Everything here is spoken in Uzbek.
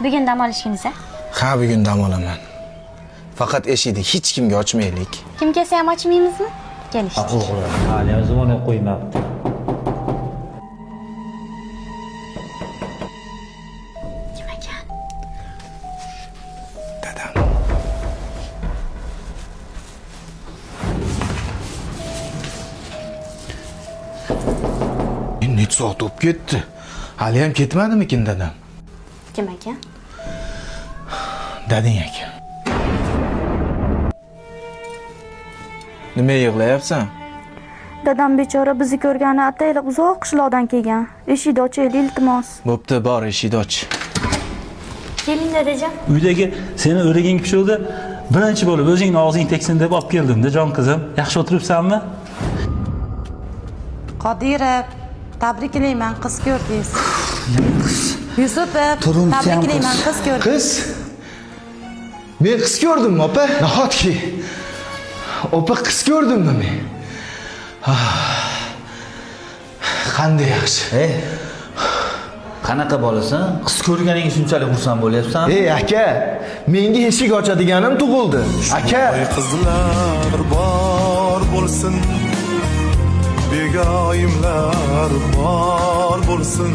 Bugun dam olish kunisi. Ha, bugun dam olaman. Faqat eshikni hech kimga ochmaylik. Kim kelsa ham ochmaymizmi? Kelishdik. Haliyam zvonok qo'ymabdi. Kim ekan? Dadam. Necha soat o'tib ketdi? Haliyam ketmadimikin dadam? Kim ekan? Dading ekan. Nima yig'layapsan? Dadam bechora bizni ko'rgani ataylab uzoq qishloqdan kelgan. Eshikni ochaylik, iltimos. Bo'pti, bor eshikni och. Keling dadajon. Uydagi seni o'riging pishuvdi. Birinchi bo'lib o'zingni og'zing teksin deb olib keldim-da, jon qizim. Yaxshi o'tiribsanmi? Qodirov, tabriklayman, qiz ko'rdingiz. Yusupov, tabriklayman, qiz ko'rdingiz. Qiz? Men qiz ko'rdimmi, opa? Nahotki? Opa, qiz ko'rdimmi men? Ah, qanday yaxshi. Ey, qanaqa bolasan? Qiz ko'rganingga shunchalik xursand bo'lyapsan? Ey aka, menga eshik ochadiganim tug'ildi. Aka, Qizlar bor bo'lsin, begoyimlar bor bo'lsin.